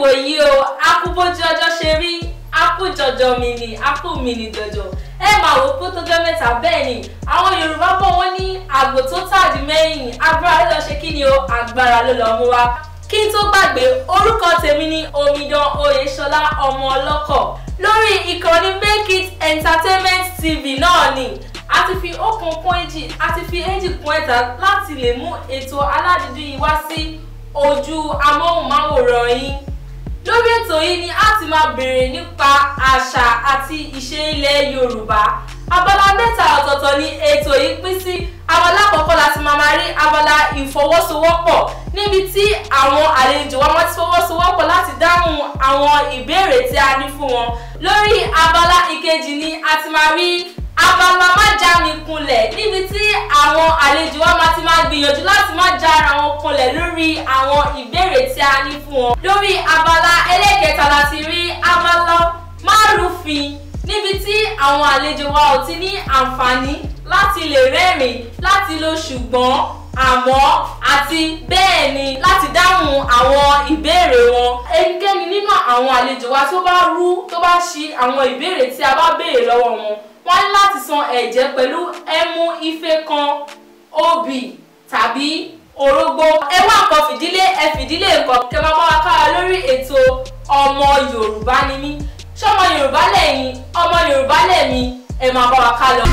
Ìwòyí o, a kú bójú ọjọ́ ṣe rí, a kú jọjọ mi ni, a kú mi ni jọjọ. Ẹ máa wò pé tó jọ́ mẹ́ta. Bẹ́ẹ̀ ni, àwọn Yorùbá bọ̀, wọ́n ní àgbò tó tàdí mẹ́yìn, agbára ló lọ ṣe kí ni o, agbára ló lọ mú wa. Kí n tó gbàgbé, orúkọ tèmi ni Omidan Oyèṣọlá Ọmọ Ọlọ́kọ̀. Lórí ìkànnì Make It Entertainment TV náà ni a ti fi ọ̀kan kún èjì, a ti fi èjì kún ẹ̀ta láti lè mú ètò aládìídùn yìí wá sí ojú amóhùnmáwòrán yín. Lórí ètò yìí ni a ti máa béèrè nípa àṣà àti ìṣe ilẹ̀ Yorùbá. Abala mẹ́ta ọ̀tọ̀ọ̀tọ̀ ni ètò yìí pín sí. Abala àkọ́kọ́ la ti máa rí abala ìfọwọ́sowọ́pọ̀, níbi tí àwọn àlejò wa máa ti fọwọ́sowọ́pọ̀ láti dáhùn àwọn ìbéèrè tí a ní fún wọn. Lórí abala ìkejì ni a ti máa rí abala má já mi kulẹ̀, níbi tí àwọn àlejò wa máa ti máa gbìyànjú láti má já ara wọn kulẹ̀ lórí àwọn ìbéèrè tí a ní fún wọn. Lórí abala ẹlẹ́kẹta la ti rí abala márùfin, níbi tí àwọn àlejò wa ò ti ní àǹfààní láti lè rẹ́rìn, láti lo ṣùgbọ́n, àmọ́ àti bẹ́ẹ̀ ni láti dáhùn àwọn ìbéèrè wọn. Ẹnikẹ́ni nínú àwọn àlejò wa tó bá rú, tó bá ṣi àwọn ìbéèrè tí a bá béèrè lọ́wọ́ wọn, wọ́n ní láti san ẹ̀jẹ̀ pẹ̀lú ẹmu ife kan, obì tàbí orógbó. Ẹ wá nǹkan fìdílé, ẹ fìdílé nǹkan, kẹ máa bá wa kára lórí ètò Ọmọ Yorùbá Ni Mí. Ṣọmọ Yorùbá lẹ́yìn? Ọmọ Yorùbá lẹ́mi. Ẹ máa bá wa ká lọ.